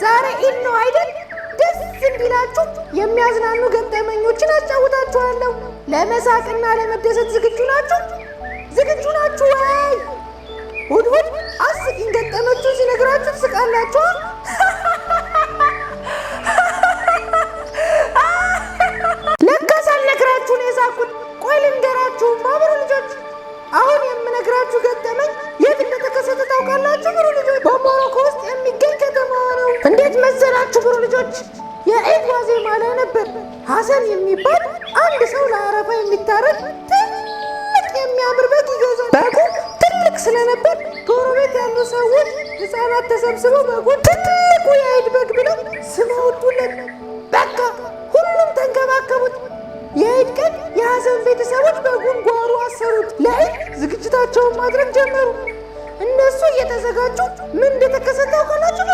ዛሬ ኢድ ነው አይደል? ደስ እንዲላችሁ የሚያዝናኑ ገጠመኞችን አጫውታችኋለሁ። ለመሳቅና ለመደሰት ዝግጁ ናችሁ? ዝግጁ ናችሁ ወይ? ሁድሁድ አስቂኝ ገጠመቹን ሲነግራችሁ ትስቃላችሁ። ለካ ሳልነግራችሁ ነው የሳቅኩት። ቆይ ልንገራችሁ ብሩ ልጆች። አሁን የምነግራችሁ ገጠመኝ የት እንደተከሰተ ታውቃላችሁ? ብሩ ልጆች፣ በሞሮኮ ውስጥ የሚገኝ ከተማ ነው። እንዴት መሰላችሁ ብሩ ልጆች? የዒድ ዋዜማ ላይ ነበር። ሐሰን የሚባል አንድ ሰው ለአረፋ የሚታረድ ትልቅ የሚያምር በግ ይገዛል። በጉ ትልቅ ስለነበር ጎረቤት ያሉ ሰዎች፣ ህፃናት ተሰብስበው በጉን ትልቁ የዒድ በግ ብለው ስም አወጡለት። በቃ ሁሉም ተንከባከቡት። የዒድ ቀን የሐሰን ቤተሰቦች በጉን ጓሮ አሰሩት። ለዒድ ዝግጅታቸውን ማድረግ ጀመሩ። እነሱ እየተዘጋጁ ምን እንደተከሰተ ታውቃላችሁ?